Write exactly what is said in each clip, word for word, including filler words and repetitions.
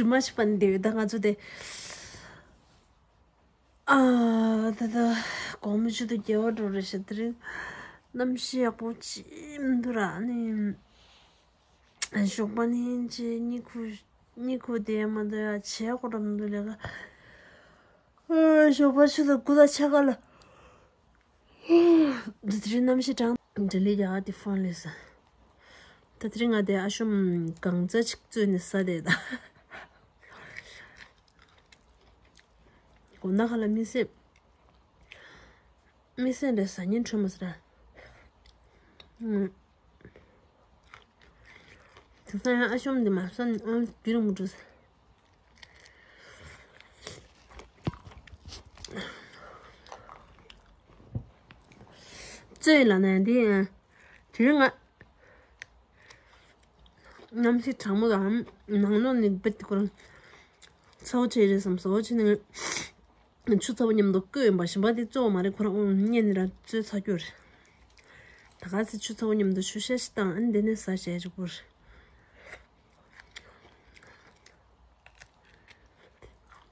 རྒྱུ་མ་ཤེས་པ་ནི་དེ་བས་ད་ང་ཚོ་དེ། ཨ། ད་ད་དགོང་མོ་ཆུ་ཚོད་བརྒྱད་པ་འགྲོ་རེད་ཤག་དེ་རིང་གནམ་གཤིས་ཡག་པོ་ཅིག་མི་འདུག་ར། ཨ་ནི་ཞོགས་པ་ནི་ཅི་གཉིད་ཁུག་གཉིད་ཁུག་བསྡད་མ་འདུག་ཡ། བྱེད་དགོས་ར་མི་འདུག་ལས་ཀ། ཨ། ཞོགས་པ་ཆུ་ཚོད་དགུ་དང་ཕྱེད་ཀ་ལ། དེ་རིང་གནམ་གཤིས་གྲང་། འབྲས་ལི་ཡ་དེ་ཧྥོན་ལས་ས། ད་དེ་རིང་ང་དེ་ཨ་ཤོམ་གང་ཙ་ཅིག་བཙོས་ནས་ཟ་དེ་ད། དགོང་དག་ཁ་ལ་མི་སེམས། མི་སེམས་རེ་ཟ་ཉིན་འཕྲོད་མ་སི་ར། ཨུམ། དེང་སང་ཡང་ཨ་ཤོམ་འདི་མ་ཟ་ནས་ཨང་རྒྱུ་རིང་མོ་འགྲོ་ས། བཙོས་ལ་ན་འདི་ཡང་དེ་རིང་ང་། གནམ་གཤིས་གྲང་མོ་དང་ནང་ལོགས་ནས་བེད་ཁོ་རང་ཚ་བོ་ཆེ་རེད་བསམ་སོ་ཆེ་ནས་ཆུ་ཚ་བོ་མཉམ་དུ་བསྐོལ་ཡོང་པ་ཞིམ་པ་དེ་གཙོ་བོ་མ་རེད། ཁོ་རང་དབུགས་ཉལ་ནས་ར་བཙོས་ཚར་རྒྱུ་རེད། ད་ག་ཚེ་ཆུ་ཚ་བོ་མཉམ་དུ་ཆུ་ཤ་ཞིག་བཏང་ཨ་ནི་དེ་ནས་ཟ་བྱས་ཅིག་པོ་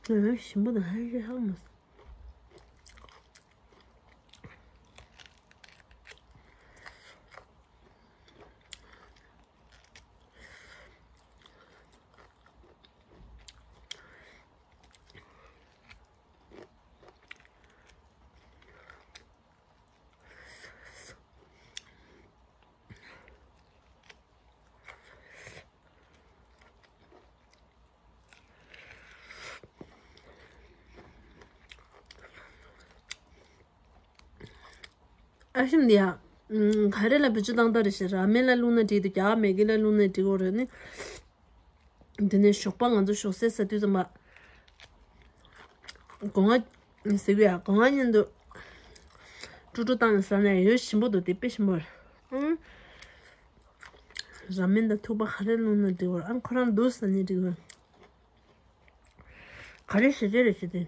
རེད། ཞིམ་པོ་དང་ཧ་ཧ་མ། ཨ་ཤིམ་འདི་ཡ། ཨུམ། ག་རེ་ལ་བེད་སྤྱོད་བཏང་ད་རེ་ཞེ། ར་མེན་ལ་བླུགས་ན་འགྲིག་འདུག་རྒྱ་མེ་གི་ལ་བླུགས་ན་འགྲིག་གོ་རེད་ནི། འདི་ནས་ཞོགས་པ་ང་ཚོ་ཞོགས་ཟས་ཟ་དུས་ཙམ་པ། སྒོ་ང་ཟེར་གི་ཡ། སྒོ་ང་ཉིན་དུ་ཀྲུ་ཀྲུ་བཏང་ནས་ཟ་ན་ཡོད་ཞིམ་པོ་འདུག་དེ་དཔེ་ཞིམ་པོ་རེད། ཨང་། ར་མེན་དང་ཐུག་པ་ག་རེ་བླུགས་ན་འགྲིག་གོ་རེད། ཨང་ཁོ་རང་འདུག་ཟ་ནས་འགྲིག་གོ་རེད། ག་རེ་ཞེ་ཅེ་རེད་ཞེ་དེ།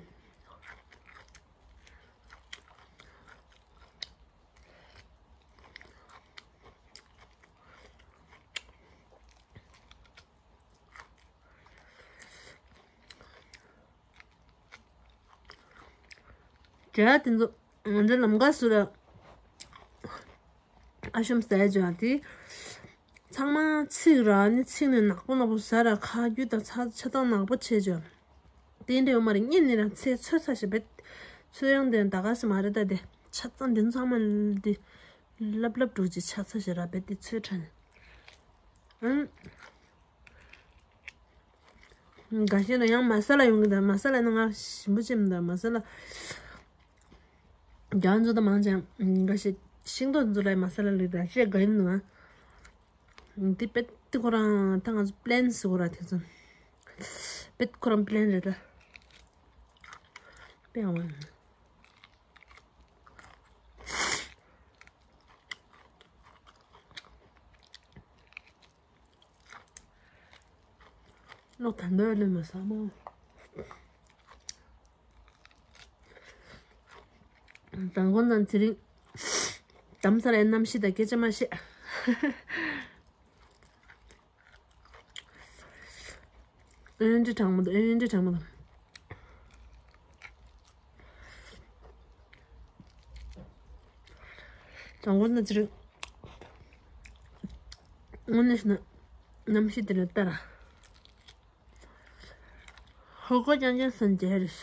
རྒྱ་དེ་ཚོ་ང་ཚོ་ལམ་ཁ་སུ་ར་ཨ་ཤམ་ཟས་ཅོག་དེ་ཚང་མ་ཚིག་ར་ནི་ཚིག་ནས་ནག་པོ་ནག་པོ་ཟ་ར་ཁ་རྒྱུ་དང་ཆ་ཆ་ཚང་ནག་པོ་བྱས་ཅོག་དེ་འདྲ་ཡོད་མ་རེད། གཉིད་ནི་ར་ཚེ་ཚོད་ཚ་ཞེ་བེད་ཚོད་ཡང་དེ་ད་ག་སེ་མ་རེད། ད་དེ་ཆ་ཚང་དེ་ཚང་མ་དེ་ལབ་ལབ་འགྲོ་ཅི་ཆ་ཚ་ཞེ་ར་བེད་དེ་ཚོད་ཁྲ་ནི་ཨང་། འགའ་ཤས་ལ་ཡང་མ་ས་ལ་ཡོང་གི་འདུག་མ་ས་ལ་ནི་ང་ཞིམ་པོ་ཅིག་མི་འདུག་མ་ས་ལ། རྒྱ་མཚོ་དང་མང་ཅང་འགའ་ཤས་ཤིང་ཏོག་ཚོ་ལ་མ་ས་ལ་ལུས་དང་ཤེས་དགའ་ཡིན་ནོ། འདི་པེད་ཏི་ཁོ་རང་ད་ང་ཚོ་པི་ལེན་སི་ཁོ་ར་དེ་ཚོ་པེད་ཁོ་རང་པི་ལེན་རེད་ད། པེ་ཨ་ཝང་། ལོ་ད་འདོད་ལོས་མ་ས་མོ། དང་གོ་ནང་ཚེ་རིང་། དམ་ས་རའི་གནམ་གཤིས་དང་སྐད་ཆ་མ་བཤད། ཨེ་འདྲ་དྲང་མོ་འདུག་ཨེ་འདྲ་དྲང་མོ་འདུག་དང་པོ་ནི་ཅི་རེད། དངོས་གནས་ན་གནམ་གཤིས་དེ་ལ་ལྟ་ར། ཧོ་ཀོ་ཅང་ཅང་སན་ཅེ་རེད།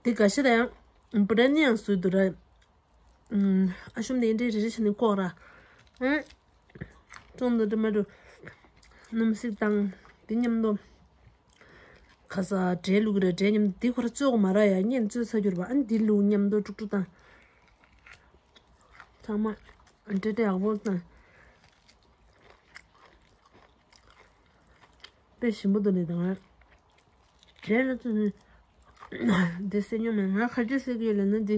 དེ་ག་ཤེད་ཡང་བུ་ར་ནི་ཡང་སུ་དུ་ར། ཨ་ཤོམ་དེ་འདྲའི་རེ་རེ་བྱས་ནས་ལྐོག་ར། ཨང་། ཙོང་དུ་དུ་མ་དུ། སྣུམ་སིག་དང་དེ་མཉམ་དུ། ཁ་ས་འབྲས་བླུགས་རེད། འབྲས་མཉམ་དུ་འདི་ཁོ་ར་བཙོས་དགོས་མ་ར་ཡ། ངས་བཙོས་ཚར་གྱུར་པ། ཨ་ནི་འདི་བླུགས་མཉམ་དུ་དཀྲུག་དཀྲུག་བཏང་། ཚང་མ་འབྲས་འབྲས་ཡག་པོ་བཏང་། དཔེ་ཞིམ་པོ་འདུག་ལེ། ད་ང་འབྲས་ལ་བཙོས་ནས་འདི་བཟས་མྱོང་མེད། ང་ག་རེ་བཟས་ཀྱི་ཡོད་ལབ་ན། འདི་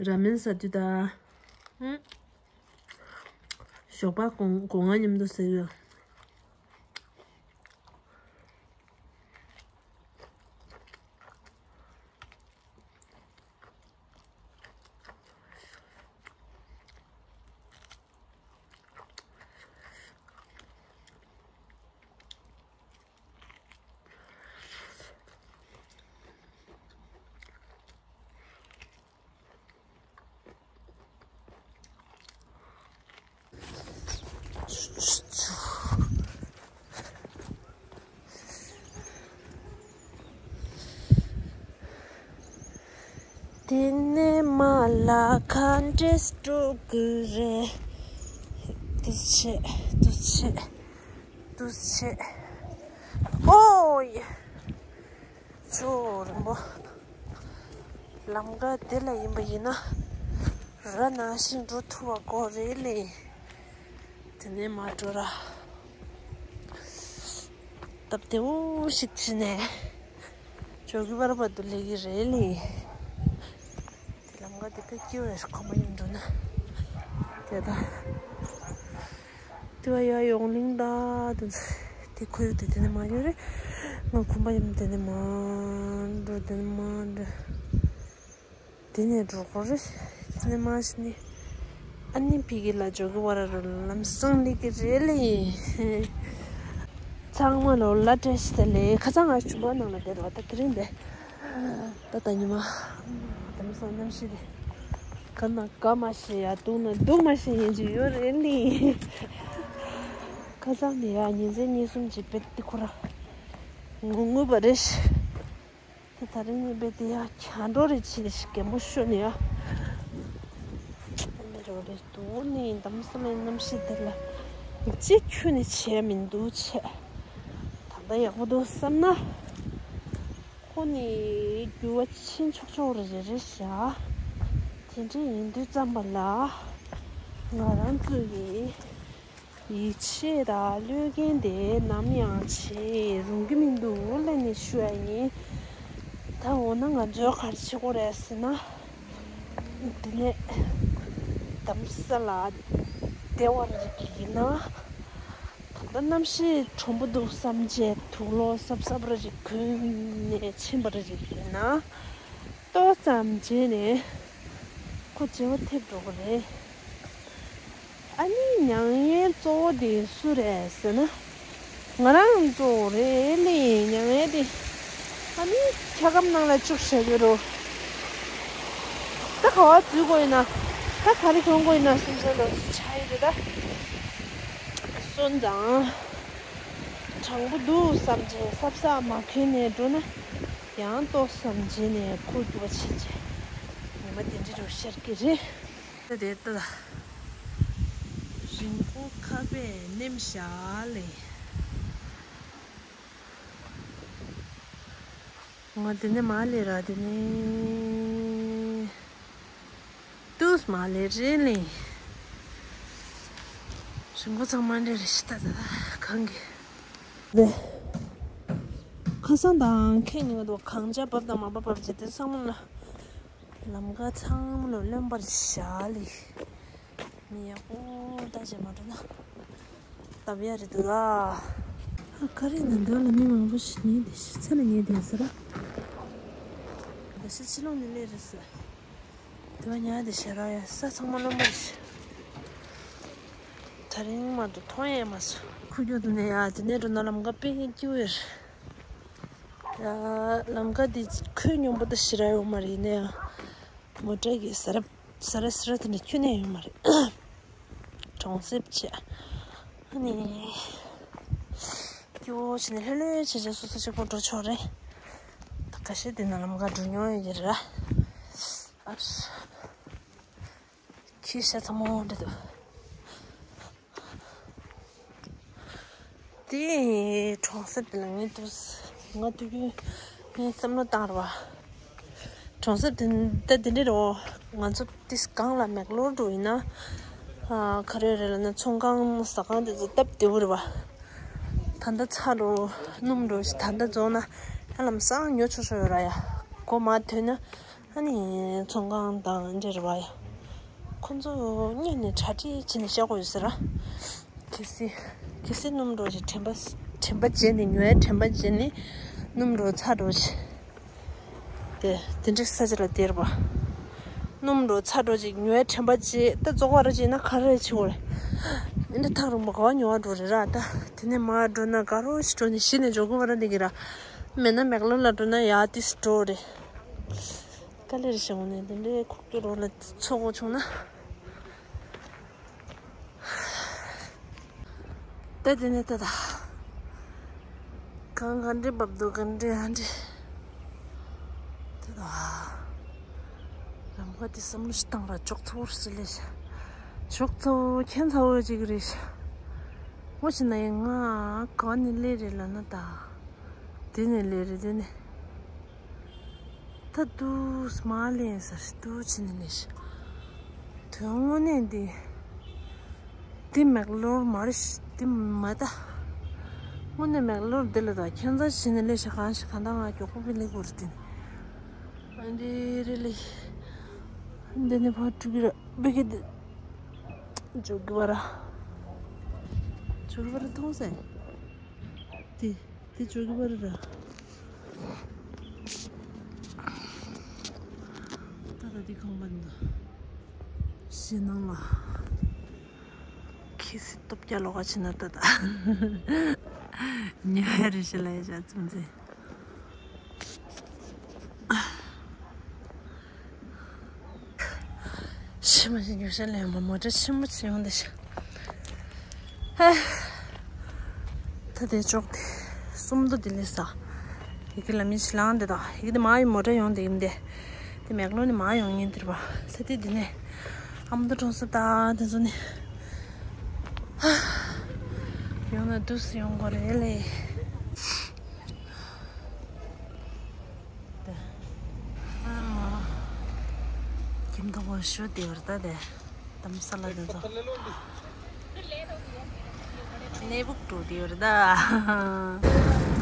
ར་མེན་ཟ་དུས་ད། ཞོགས་པ་སྒོ་ང་མཉམ་དུ་བཟས་ཡོད། དེ་ནས་མ་ལ་ཁ་འདྲེས་འགྲོ་དགོས་རེད། འདུ་བྱེད། འདུ་བྱེད། འདུ་བྱེད། ཨོ་ཡེ། ཅོ་རིང་པོ། ལམ་ཀ་དེ་ལ་ཡིན་པ་ཡིན་ན། ར་ནང་བཞིན་འགྲོ་ཐུབ་པ་དགོས་རེད་ལེ། དེ་ནས་མ་འགྲོ་ར། སྟབས་བདེ་བོ་ཞིག་བྱས་ནས། ཇོ་གི་བར་བར་དུ་སླེབས་ཀྱི་རེད་ལེ། དེ་ལམ་ཀ་དེ་དཔེ་སྐྱིད་པོ་རེད། ཁོམ་པ་ཡིན་འགྲོ་ན། དེ་ད། དེ་བ་ཡ་ཡོང་གླིང་ད་དེ་དེ་ཁོ་ཡོད་དེ་དེ་ནས་མ་ཡོད་རེད། ང་ཁོམ་པ་ཡིན་དེ་ནས་མ་འགྲོ། དེ་ནས་མ་འགྲོ། དེ་ནས་འགྲོ་དགོས་རེད། དེ་ནས་མ་ཤི་ནི། ཨ་ནི་ཕི་གི་ལ་ཇོ་གི་བར་རུ་ལམ་སང་ལི་གི་རེད་ལེ། ཚང་མ་ལོ་ལ་བཀྲ་ཤིས་བདེ་ལེགས། ཁ་སང་ང་ཆུ་བ་ནང་ལ་བསྡད་རོགས། ད་དེ་རིང་བསྡད། ད་ལྟ་ཉི་མ། དེ་མོ་སང་གནམ་གཤིས་དེ། དགའ་ན་དགའ་མ་ཤེས་ཡ། སྡུག་ན་སྡུག་མ་ཤེས་ཡིན་གྱི་ཡོད་རེད་ལི། ཁ་སང་དེ་ཡ་ཉིན་མཚན་གཉིས་གསུམ་ཅིག་བེད་དེ་ཁོ་ར་ངུ་ངུ་བ་རེད། ད་ད་རིང་ནི་བེད་དེ་ཡ་གྱང་འགྲོ་རེ་ཆེ་ཞིག་གད་མོ་ཤོར་ནས་ཡ། ཨ་ནི་རོ་རེ་སྡུག་ནི་དེ་མོ་སང་ལི་གནམ་གཤིས་དེ་ལ་ཅི་ཁྱོན་ནས་བྱས་མི་འདུག་བྱས། ད་ལྟ་ཡག་པོ་འདུག་བསམ་ན། ཁོ་ནི་འགྱུར་བ་ཕྱིན་ཆོག་ཆོག་རེ་རེ་རེད་ཤག་དེ་འདྲ་ཡིན་དུས་ཙམ་པ་ལ། ང་རང་ཚོ་ཡི་ཡིད་ཆེས་དང་བློས་འགེལ་དེ་ནམ་ཡང་བྱེད་རུང་གི་མི་འདུག་ལབ་ནས་ཞུ་ཡ་ཡིན། ད་འོ་ན་ང་ཚོས་ག་རེ་བྱེད་དགོས་རེད་ཟེར་ན། དེ་ནས་དེ་མོ་སང་ལ་བདེ་བ་རེ་གི་ཡིན་ན། ད་ལྟ་གནམ་གཤིས་གྲུང་པོ་འདུག་བསམ་བྱས། དུག་ལོག་སྲབ་སྲབ་རེ་ཞིག་གོན་ནས་ཕྱིན་པ་རེ་ཞིག་ཡིན་ན། ཏོག་ཙམ་རྗེས་ནས་ཁོ་བརྗེ་བོ་ཐེབས་འགྲོ་གི་རེད། ཨ་ནི་མྱ་ངན་གཙོ་བོ་དེ་སུ་རེད་ཟེར་ན། ང་རང་གཙོ་བོ་རེད་ལེ། མྱ་ངན་དེ་ཨ་ནི་འཁྱག་སྒམ་ནང་ལ་བཅུག་བཞག་གི་རེད། ད་ག་བ་འཛུལ་དགོས་ཡིན་ན། ད་ག་རེ་གྱོན་དགོས་ཡིན་ན་བསམ་བསམ་ལ་ཆ་ཡི་རེད་ད། སོན་དང་། གྲང་པོ་འདུག་བསམ་བྱས་སྲབ་སྲབ་མ་གྱོན་ནས་འགྲོ་ན། ཡང་ཏོག་ཙམ་རྗེས་ནས་ཁོ་འགྱུར་བ་ཕྱིན་བྱས། ཉི་མ་དེ་འདྲ་རུ་ཤར་གྱི་རེད། ད་དེ་ལྟ་ལ། རིང་པོ་ཁ་པས་ནེམ་ཤག་ལེ། ང་དེ་ནས་མ་ལེ་ར་དེ་ནས། ཏུས་མ་ལེ་རེད་ལེ། རིང་པོ་ཚང་མ་འདྲ་རེ་ཤི་ད་ད་གང་གི། དེ། ཁ་སང་དང་ཁེ་ཉིན་དུ་གང་ཅག་བབ་དང་མ་བབ་བབ་བྱས་དེ་ཚང་མ་ལ། ལམ་ཀ་ཚང་མ་ལ་རློན་པར་བཞག་ལེ། མི་ཡག་པོ་ལྟ་བྱས་མ་འགྲོ་ན། སྟབས་ཡག་རེད་འདུག་ལ། ཨ་ཀ་རེ་ན་འདི་ལ་མི་མང་པོ་ཞིག་ཉལ་བསྡད་ཤག་ཚ་ལ་ཉལ་བསྡད་ཟེར་ར། འདི་ཤི་ཕྱི་ལོགས་ནས་སླེབས་རེད་ཟེར། དེ་བ་ཉལ་བསྡད་ཤག་ར་ཡ། ས་ཚང་མ་རློན་པ་རེད་ཤག་དེ་རིང་མ་གཏོགས་མཐོང་ཡས་མ་སོང་། ཁུ་རྒྱུ་དུ་ནས་ཡ་དེ་ནས་འགྲོ་ན་ལམ་ཀ་དཔེ་སྐྱིད་པོ་ཡོད་རེད། ཡ་ལམ་ཀ་འདི་ཁོད་སྙོམས་པོ་ད་ཞེ་དྲག་ཡོད་མ་རེད་ཡིན་ན་ཡང་། མོ་ཊ་གི་ཟ་ར་ཟ་ར་ཟ་ར་དེ་འདྲ་ཁྱོན་ནས་ཡོད་མ་རེད། གྲོང་གསེབ་བྱས། ཨ་ནི། སྐྱིད་པོ་བྱས་ནས་ལྷོད་ལྷོད་བྱས་བྱས་སོ་སོ་གཅིག་པོ་འགྲོ་ཆོག་རེད། ད་ཁ་ཤས་དེ་ན་ལམ་ཀ་འགྲོ་མྱོང་ཡོད་ཀྱི་རེད་ར། ཨ། ཁྱི་ཤ་ཚ་མོ་འདྲ་འདུག་དེ་གྲོང་གསེབ་དེ་ལ་ངས་འདུག་ང་དུས་རྒྱུན་ངས་བསམ་བློ་བཏང་ར་བ། གྲོང་གསེབ་དེ་ད་དེ་འདྲ་རེད་འོ། ང་ཚོ་ཏིས་གང་ལ་མེག་ལོར་འགྲོ་ཡིན་ན། ཨ་ག་རེ་རེད་ལབ་ན་ཚོང་ཁང་ཟ་ཁང་དེ་ཚོ་སྟབས་བདེ་བོ་རེད་བ། ད་ལྟ་ཚ་འགྲོ་སྣུམ་འགྲོ་ཞིག་ད་ལྟ་རྫོགས་ན་ཧ་ལམ་སང་ཉོ་ཆོག་ཆོག་ཡོད་ར་ཡ། སྒོ་མ་ཐོན་ན་ཨ་ནི་ཚོང་ཁང་དང་འདྲ་རེད་བ་ཡ། ཁོ་ཚོ་གཉིས་ནས་གྲ་སྒྲིག་བྱས་ནས་བཞག་དགོས་ཡོད་ཟེར་ར། གལ་སྲིད་གལ་སྲིད་སྣུམ་འགྲོ་ཞིག་དྲན་པ་དྲན་པ་བརྗེད་ནས་ཉོ་ཡ་དྲན་པ་བརྗེད་ནས་སྣུམ་འགྲོ་ཚ་འགྲོ་ཞིག་དེ་དེ་འདྲའི་ས་ཆ་ལ་བསྡད་པ། སྣུམ་འགྲོ་ཚ་འགྲོ་ཅིག་ཉོ་ཡ་དྲན་པ་བརྗེད་ད་རྫོགས་པ་ར་བརྗེད་ན་ག་རེ་བྱེད་དགོས་རེད། འདི་འདྲ་ཐག་རིང་པོ་ག་བ་ཉོ་བ་འགྲོ་རེད་ར་ད། དེ་ནས་མར་འགྲོ་ན་དགའ་རོགས་ཤིག་འགྲོ་ནས་གཞི་ནས་འཇོག་དགོས་པ་ར་འདི་གི་ར། མེད་ན་མེག་ལོར་ལ་འགྲོ་ན་ཡ་ཏིས་འགྲོ་རེད། དཀའ་ལས་རེད་ཤག་འོ་ནས་འདི་འདྲའི་ཁུག་ཀྱོག་རོགས་ལ་འཚོ་དགོས་བྱུང་ན། ད་དེ་ནས་ད་ད། གང་ག་འདྲའི་བབ་འདུག་ག་འདྲའི་ཨ་འདྲའི། ད་ད། ལམ་ཁ་དེ་བསམ་བློ་ཞིག་བཏང་ར་ཅོག་ཚ་བོ་ཞིག་ལས་ཤག་ཅོག་ཚ་བོ་ཁྱད་མཚར་བོ་ཅིག་རེད་ཤག་འོ་ཞིག་ན་ཡང་ང་ག་ནས་སླེབས་རེད་ལབ་ན་ད། དེ་ནས་སླེབས་རེད་དེ་ནས། ད་དུས་མ་ལེན་ཟེར་དུས་ཕྱི་ནས་ལས་ཤག་དོན་དངོས་གནས་འདི། འདི་མེག་ལོར་མ་རེད་ཤག་འདི་མ་ད། དངོས་གནས་མེག་ལོར་འདི་ལ་ད་ཁྱད་མཚར་ཕྱི་ནས་ལས་ཤག་གང་ཞིག་གང་ད་ང་མགྱོགས་པོ་བི་ལི་གུར་ཏིན། ཨ་འདི་རེད་ལས། འདི་ནས་ཕར་འགྲོ་གི་ར་བི་གི་འདི། འཇོག་གི་བ་ར། འཇོག་གི་བ་ར་མཐོང་སེ། དེ་དེ་འཇོག་གི་བ་ར་ར། ད་ད་དེ་ཁང་པ་འདི་ཞེ་ནང་ལ། ཁི་སི་སྟོབས་རྒྱ་ལོག་ག་ཕྱིན་ན་ད་ད། ཉ་ཧ་རི་ཤི་ལ་ཡ་ཞག་ཙམ་ཙེ། ཤི་མ་ཤི་ཉོ་ཤ་ལེན་པ་མོ་ཊ་ཆེན་མོ་ཆེ་ཡོང་དེ་ཤ། ཧེ། ད་དེ་ཅོག་དེ་སུམ་མདོ་དེ་ལས་ས། ཡི་གེ་ལ་མི་ཤི་ལང་དེ་དང་ཡི་གེ་དེ་མ་ཡི་མོ་ཊ་ཡོང་དེ་ཡིན་དེ། དེ་མེག་ལོ་ནི་མ་ཡོང་ཉིན་དེར་བ་ས་དེ་དེ་ནས་ཨ་མདོ་གྲོང་ས་ད་དེ་ཚོ་ནི། ཡོང་ན་དུས་སུ་ཡོང་དགོས་རེད་ལེ། ཁྱིམ་ཐོག་གོ་ཤོད་དེ་བར་ད་དེ་དམ་ས་ལ་དེ་ཚོ་གནས་བུག་འགྲོ་དེ་བར་ད་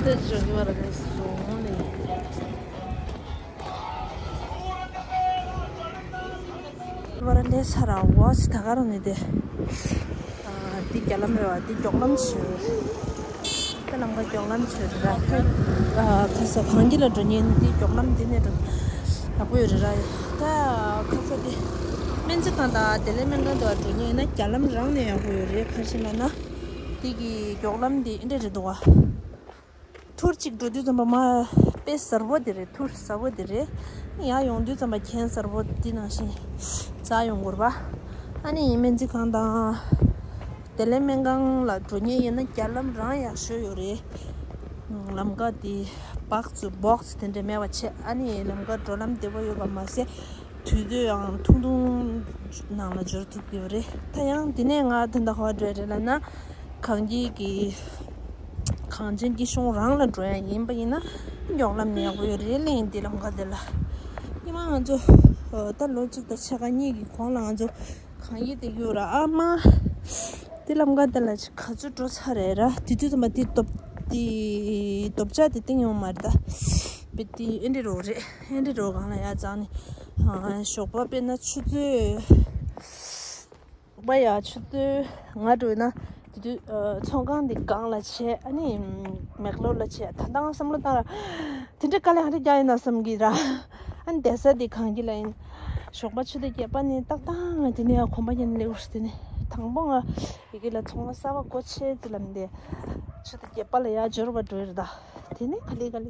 དེ་ཇོ་གི་བར་དེ་སོང་ནས། བར་ལས་ས་ར་བ་སི་ད་ག་རང་ནས་དེ། འདི་རྒྱ་ལམ་རེད་བ། འདི་མགྱོགས་ལམ་ཆུ། ད་ལམ་ཁ་མགྱོགས་ལམ་ཆུ་རེད་ར། ཁ་ས་གངས་སྐྱིད་ལ་འགྲོ་མཁན་འདི་མགྱོགས་ལམ་འདི་ནས་འགྲོ་ཡག་པོ་ཡོད་རེད་ར། ད་ཁ་ས་འདི་སྨན་རྩིས་ཁང་དང་བདེ་ལེགས་སྨན་ཁང་དུ་འགྲོ་མཁན་ཡིན་ན་རྒྱ་ལམ་རང་ནས་ཡག་པོ་ཡོད་རེད། ག་རེ་ལབ་ན་འདི་གི་མགྱོགས་ལམ་འདི་འདི་འདྲ་རེད་འདུག་བ། ཐུར་གཅིག་འགྲོ་དུས་ཙམ་པ་མ་དཔེ་གཟར་པོ་དེ་རེད། ཐུར་གཟར་པོ་དེ་རེད། ཡར་ཡོང་དུས་ཙམ་པ་ཁྱེད་གཟར་པོ་འདི་ནང་བཞིན་འཛེགས་ཡོང་དགོས་རེད་པ། ཨ་ནི་སྨན་རྩིས་ཁང་དང་བདེ་ལེགས་སྨན་ཁང་ལ་འགྲོ་མཁན་ཡིན་ན་རྒྱ་ལམ་རང་ཡག་ཤོས་ཡོད་རེད། ལམ་ཁ་དེ་སྦག་ཙུ་སྦོག་ཙུ་དེ་འདྲ་མེད་པ་བྱས། ཨ་ནི་ལམ་ཁ་འགྲོ་ལམ་བདེ་པོ་ཡོད་པ་མ་ཟད། དུས་ཚོད་ཡང་ཐུང་ཐུང་ནང་ལ་འབྱོར་ཐུབ་ཀྱི་ཡོད་རེད། ད་ཡང་འདི་ནས་ང་ད་ལྟ་ག་པར་འགྲོ་ཡ་རེད་ལབ་ན། གངས་སྐྱིད་ཀྱི་གངས་ཅན་སྐྱིད་གཤོངས་རང་ལ་འགྲོ་ཡ་ཡིན་པ་ཡིན་ན་མགྱོགས་ལམ་ནས་ཡག་པོ་ཡོད་རེད་ལབ་ཡིན། འདི་ལམ་ཁ་འདི་ལ་སྔོན་མ་ང་ཚོ་ད་ལོ་གཅིག་དང་ཕྱེད་ཀ་གཉིས་ཀྱི་གོང་ལ་ང་ཚོ་གངས་སྐྱིད་དེ་གཡུག་ར་ཨ་མ། འདི་ལམ་ཁ་འདི་ལ་ག་ཚོད་འགྲོ་ཚར་རེད་ར། དེ་དུས་ཙམ་པ་འདི་སྟོབས་འདི་སྟོབས་ཆག་དེ་སྟེང་ཡོང་མ་རེད་ད། བི་ཏི་ཨེ་འདྲི་རོགས་རེད། ཨེ་འདྲི་རོགས་གང་ལ་ཡ་ཙང་ནི། ཞོགས་པ་དཔེར་ན་ཆུ་ཚོད། ཞོགས་པ་ཡ་ཆུ་ཚོད་ལྔ་འགྲོ་ན་དེ་དུས་ཚོང་ཁང་འདི་སྒང་ལ་བྱས། ཨ་ནི་མེག་ལོར་ལ་བྱས། ད་ལྟ་ང་བསམ་བློ་བཏང་ར་དེ་འདྲ་དཀའ་ལས་ག་འདྲ་རྒྱག་ཡིན་ན་བསམ་གི་ར། ཨ་ནི་བསྡད་ས་འདི་གངས་སྐྱིད་ལ་ཡིན། ཞོགས་པ་ཆུ་ཚོད་བརྒྱད་པ་ནས་ཏག་ཏག་ང་དེ་ནས་ཡ་གོམ་པ་རྒྱབ་ནས་སླེབས་དགོས་རེད། དེ་ནས་དང་པོ་ང་ཡི་གེ་ལ་ཚོང་ཁང་གསར་པ་སྒོ་ཕྱེ་དུས་ལམ་འདི་ཆུ་ཚོད་བརྒྱད་པ་ལ་ཡར་འབྱོར་བ་འགྲོ་ཡི་རེད་ད། དེ་ནས་ག་ལེ་ག་ལེ་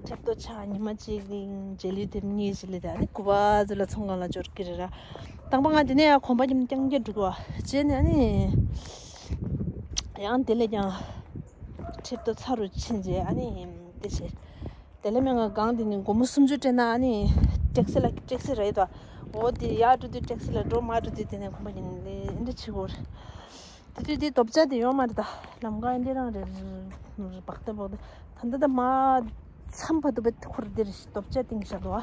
ཁྲེབ་ཏོ་ཆག་ཉི་མ་གཅིག་རྗེས་ལུས་དེ་གཉིས་ཞིག་ལས་དེ་ཨ་ནི་དགུ་པ་ཚོ་ལ་ཚོང་ཁང་ལ་འབྱོར་གི་རེད་ར། དང་པོ་ང་དེ་ནས་ཡར་གོམ་པ་རྒྱབ་ནས་རྐྱང་རྐྱང་འགྲོ་གི་བ། རྗེས་ནས་ཨ་ནི་ཡང་དེ་ལས་ཀྱང་ཁྲེབ་ཏོ་ཚ་རུ་ཕྱིན་རྗེས་ཨ་ནི་དེ་བྱས། དེ་ལས་མེད་ང་སྒང་དེ་ནས་སྒོར་མོ་སུམ་ཅུ་སྤྲད་ན་ཨ་ནི་ཊེག་སི་ལ་ཊེག་སི་རེད་ད། འོ་དེ་ཡར་འགྲོ་དུས་ཊེག་སི་ལ་འགྲོ། མར་འགྲོ་དུས་དེ་ནས་གོམ་པ་རྒྱབ་ནས་ལས་འདི་བྱེད་དགོས་རེད། དེ་དུས་དེ་རྡོ་བཅག་དེ་ཡོད་མ་རེད་ད། ལམ་ཁ་འདི་རང་རེད། བག་སྟེ་བག་སྟེ། ད་ལྟ་ད་མ་མཚམས་བར་དུ་བེད་ཁུར་འདིར་རྡོ་བཅག་བཏིང་བཞག་འདུག་ཨ་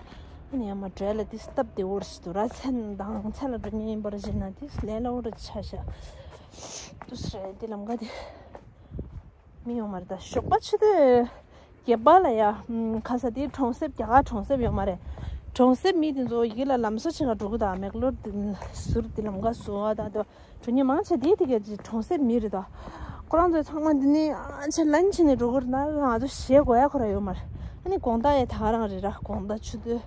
ནི་ཡང་མ་བྲེལ་ལ་དེ་སྟབས་བདེ་བོར་ཞིག་འདུག་ར། མཚན་དང་མཚན་ལ་འགྲོ་མཁན་ཡིན་པར་བྱས་ན་དེ་ལས་སླ་བོར་ཆགས་ཤག་དུ་སེ་རེད། དེ་ལམ་ཁ་དེ་མི་ཡོང་མ་རེད་ད། ཞོགས་པ་ཆུ་ཚོད་བརྒྱད་པ་ལ་ཡ། ཁ་ས་དེ་གྲོང་གསེབ། རྒྱ་གར་གྲོང་གསེབ་ཡོད་མ་རེད། གྲོང་གསེབ་མི་དེ་ཚོ་ཡི་གེ་ལ་ལམ་བཟོ་བྱེད་ག་འགྲོ་གི་ད། མེག་ལོར་དེ་ཟུར་དེ་ལམ་ཁ་བཟོ་བ་ད་དོ། གྲོ་ཉེ་མང་ཆེ་དེའི་དེ་གའི་གྲོང་གསེབ་མི་རེད་ད། ཁོ་རང་ཚོའི་ཚང་མ་འདི་ནས་ཨ་ཆེ་ལན་ཆེ་ནས་འགྲོ་གི་རེད་ན། ང་ཚོ་ཞེད་དགོས་ཡ་ཁོ་ར་ཡོད་མ་རེད། ཨ་ནི་དགོང་དག་ཡ་ད་ག་རང་རེད་ར། དགོང་དག་ཆུ་ཚོད་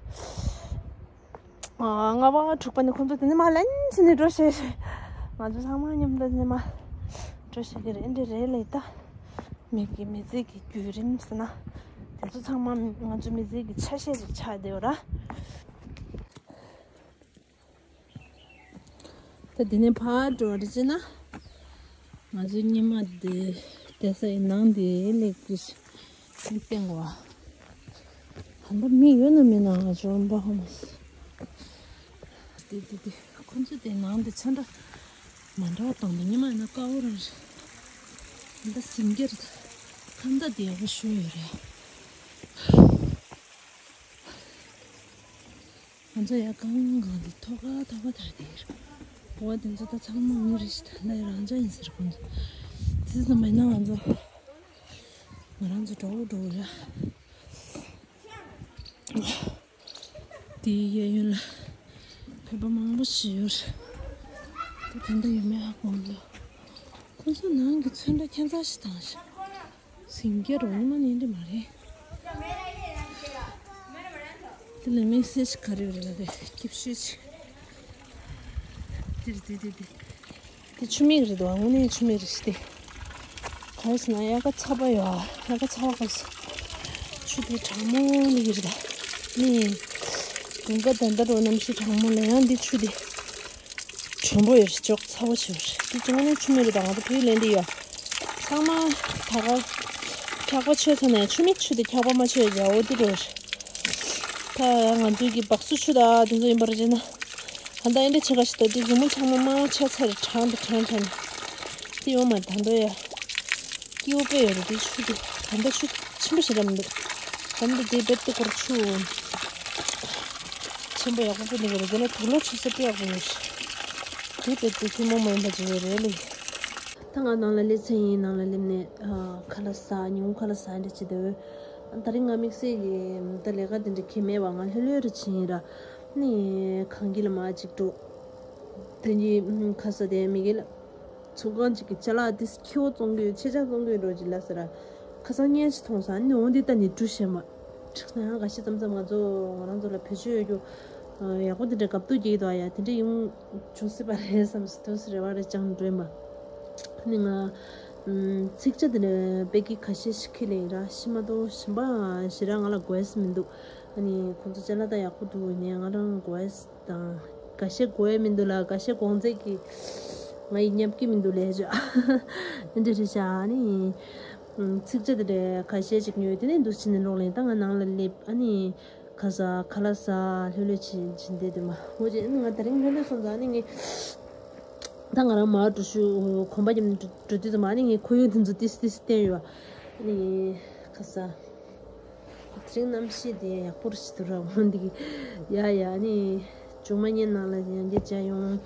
ལྔ་པ་དྲུག་པ་ནས་ཁོ་ཚོ་དེ་ནས་མ་ལན་ཆེ་ནས་འགྲོ་ཤེས་ཤེས། ང་ཚོ་ཚང་མ་མཉམ་དུ་དེ་ནས་མ་འགྲོ་ཤེས་ཀྱི་རེད། འདི་རེད་ལས་ད། མི་གི་མི་ཚེ་གི་བརྒྱུད་རིམ་ཟེར་ན། དེ་ཚོ་ཚང་མ་ང་ཚོ་མི་ཚེ་གི་ཆ་ཤས་ཤིག་ཆགས་བསྡད་ཡོད་ར། ད་འདི་ནས་ཕར་འགྲོ་བ་རེད་ཅེ་ན། ང་ཚོའི་ཉི་མ་འདི་བསྡད་ས་ཡི་ནང་འདི་སླེབས་ཀྱི་ཤིང་སྟེང་བ། ཧམ་པ་མི་ཡོད་ན་མེད་ན་ང་ཚོ་རོམ་པ་ཧོ་མ་སི། འདི་འདི་འདི་ཁོ་ཚོ་དེ་ནང་འདི་ཚོན་ཁྲ་མ་འདྲ་བ་བཏང་འདུག་ཉི་མ་ཡིན་ན་དཀར་པོ་རང་རེད། ད་ཟིང་གེ་རེད། ཁ་མདའ་དེ་ཡག་པོ་ཞུ་ཡོད་རེད། ང་ཚོ་ཡ་གང་གང་དེ་ཐོག་ཁ་ཐོག་ཁ་དར་དེ་རེད། འོ་དེ་ཚོ་ད་ཚང་མ་མི་རེད་ཤི། ད་ལྟ་ཡ་རང་ཅག་ཡིན་ཟེར་ཁོང་ཚོ། དེ་ཙམ་མེད་ན་ང་ཚོ་ང་རང་ཚོ་འགྲོ་འགྲོ་ཡ། དེའི་གཡས་གཡོན་ལ་བོད་པ་མང་པོ་ཞིག་ཡོད་རེད། ད་ད་ལྟ་ཡོད་མེད་ཧ་གོ་མི་འདུག་ཁོང་ཚོ་ནང་གི་ཚོན་ཁྲ་ཁྱད་མཚར་ཞིག་བཏང་ཤག་ཟིང་སྐྱ་རོ་ཉི་མ་ནི་འདི་མ་རེད། དེ་ལ་དམིགས་བསལ་ཞིག་ག་རེ་ཡོད་རེད་ལབ་པས་སྐྱིབས་ཤོད་ཅིག་དེ་རེད་དེ་དེ་དེ། དེ་ཆུ་མིག་རེད་འདུག་དངོས་གནས་ཆུ་མིག་རེད་ཤི་དེ། ག་རེ་ཟེར་ན་དབྱར་ཁ་ཚ་པོ་ཡོད། དབྱར་ཁ་ཚ་བ་ག་རེ་ཟེར། ཆུ་དེ་གྲང་མོ་ནི་ཡོད་རེད་ད། ནི། དགུན་ཁ་ད་ལྟ་འགྲོ་གནམ་གཤིས་གྲང་མོ་ལ་ཡང་འདི་ཆུ་དེ། གྲང་པོ་ཡོད་རེད། ཅོག་ཚ་པོ་ཆེ་བ་རེད། དེ་དངོས་གནས་ཆུ་མིག་རེད་ད། ང་ཚོ་བོད་ལན་འདི་ཡོད། ཚང་མ་ད་ག་འཁྱག་པ་ཆོད་ཚར་ནས་ཆུ་མིག་ཆུ་དེ་འཁྱག་པ་མ་ཆོད་ཡ་འོ་དེ་འགྲོ་རེད། ད་ང་ཚོའི་གི་སྦག་སུ་ཆུ་ད་དེ་ཚོ་ཡིན་པ་རེད་ན། ད་ལྟ་ཨེ་འདྲ་བྱེད་ག་ཞིག་ད་དེ་རི་མོ་ཚང་མ་དམར་པོ་ཆགས་ཚར་རེད། གྲང་དང་གྲང་གྲང་ནས། དེ་ཡོང་མ་ད་འགྲོ་ཡ། སྐྱིད་པོ་དཔེ་ཡོད་རེད་དེ་ཆུ་དེ། ད་ལྟ་ཆུ་ཆེན་པོ་ཞེ་དྲག་མི་འདུག་ད་ལྟ་དེ་རྦད་དེ་སྐོར་ཆུ་ཆེན་པོ་ཡག་པོ་དཔེ་འདུག་རེད། དེ་ལ་དུག་ལོག་ཆུ་ས་དཔེ་ཡག་པོ་ཡོད་རེད། དེ་རྦད་དེ་ཐུན་མོང་མ་ཡིན་པ་ཅིག་ཡོད་རེད་ལེ། ད་ང་ནང་ལ་སླེབས་ཚར་ཡིན། ནང་ལ་སླེབས་ནས་ཨ་ཁ་ལག་ཟ། ཉིན་གུང་ཁ་ལག་ཟ་འདྲ་བྱེད་དོ། ད་རིང་ང་དམིགས་བསལ་གྱི་ད་ལས་ཀ་དེ་འདྲ་གང་ཡང་མེད་པ། ང་ལྷོད་ལྷོད་རེ་བྱས་ཡིན་ར། ནི་ཁང་གི་ལ་མ་ཅིག་འགྲོ། དེ་གཉིས་ཁ་ས་དེ་མི་གི་ལ། ཚོང་ཁང་གཅིག་གི་ཅ་ལག་དེ་ཁྱེའུ་བཙོང་གི་ཡོད། ཆེ་ཆ་བཙོང་གི་ཡོད་འགྲོ་ཅིག་ལ་ཟེར་ར། ཁ་སང་བརྙན་ཞིག་མཐོང་སོང་། ཨ་ནི་འོ་འདི་ལྟ་ནི་འབྲུ་ཤེས་མ། ཁྲིག་ན་ཡང་འགའ་ཤས་ཙམ་ཙམ་ང་ཚོ་ང་རང་ཚོ་ལ་བེད་སྤྱོད་ཡོད་རྒྱུ་ཡག་པོ་དེ་འདྲ་གབ་ཏུ་རྒྱག་གི་འདུག་ཨ་ཡ་དེ་འདྲ་ཡོང་བྱུང་སྲིད་པ་རེད་བསམ་སོང་། དུས་རེ་བ་རེ་ཅང་འགྲོ་ཡིན་པ། ཨ་ནི་ང་ཚིག་ཆ་དེ་འདྲ་དཔེ་གི་ཁ་ཤས་ཤིག་ཁྱེར་ལེན་ར། ཤི་མ་གཏོགས་གཞན་པ་ཞེ་དྲག་ང་ལ་དགོས་ས་མི་འདུག་ཨ་ནི་ཁོང་ཚོ་ཅ་ལག་ད་ཡག་པོ་འདུག་ཡིན་ནའི་ང་རང་དགོས་ས་དང་། འགའ་ཤས་དགོས་ཡ་མི་འདུག་ལ། འགའ་ཤས་གོང་ཚད་ཀྱིས་ང་ཡི་ཉབ་ཀྱི་མི་འདུག་ལས་བྱ། འདི་འདྲ་རེད་བྱ། ཨ་ནི་ཚིག་ཆ་དེ་འདྲ་ཁ་ཤས་ཅིག་ཉོས། དེ་ནས་འདུག་ཕྱིན་ནས་ལོག་ལེན། ད་ང་ནང་ལ་སླེབས། ཨ་ནི་ཁ་ཟ་ཁ་ལག་ཟ་ལྷོད་ལྷོད་བྱེད་བྱེད་བསྡད་དུས་མ་འོ་བྱས། ཨ་ནི་ང་དེ་རིང་ལྷོད་ལྷོད་སོང་ཙང་། ཨ་ནི་ངས་ད་ང་རང་མར་འགྲོ་ཞུ་གོམ་པ་རྒྱབ་ནས་འགྲོ་འགྲོ་དུས་ཙམ་པ། ཨ་ནི་ངས་ཁོར་ཡུག་དེ་ཚོ་ཏིས་ཏིས་བསྟན་ཡོད། ཨ་ནི་ཁ་ཟ། དེ་རིང་གནམ་གཤིས་དེ་ཡག་པོ་རེད་ཤི་འདུག་ར། འོ་འདི་གི་ཡ་ཡ། ཨ་ནི་མཇུག་མ་བརྙན་ནང་ལ་ཡང་བསྐྱར་མཇལ་ཡོང་།